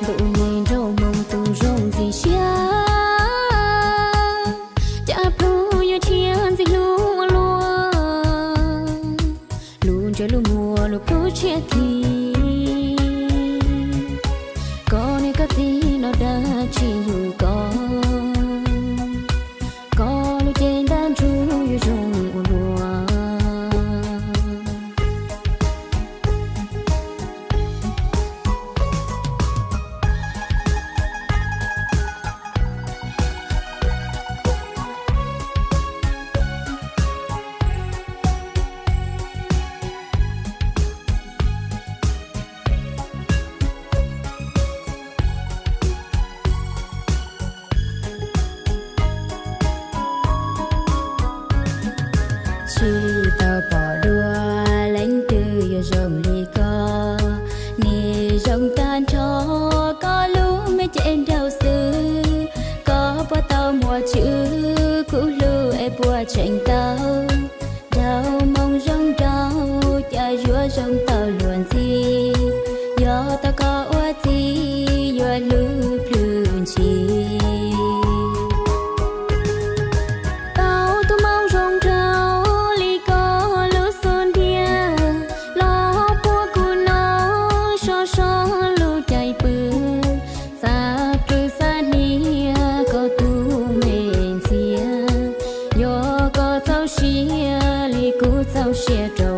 Tus me nraug hmoob tus zoo ntxim siab, cas plhu yuav tshiab ntxim hlub ua luaj. Lub ntsej lub muag lub plhu tshiab thi, koj niam koj txiv no dag tsis yug koj, koj lub cev ntab ntsug yuav zoo ua luaj. Tsis tau pom dua leej twg yuav zoo li koj, nim zoo tag nrho koj lub me cev nraug xwb. Koj puas tau muaj tswv kuv hlub es puas tseem tau, nraug hmoob zoo nraug cas yuav zoo tau luag ntxhi, yog tau koj ua txiv yuav hlub plhws ntshis. Tau tus hmoob zoo nraug li koj lub xub ntiag, los puag kuv no so so lub caij pw. Xav plhws xav hnia koj tus me ntxhias, yog koj txaus siab li kuv txaus siab rau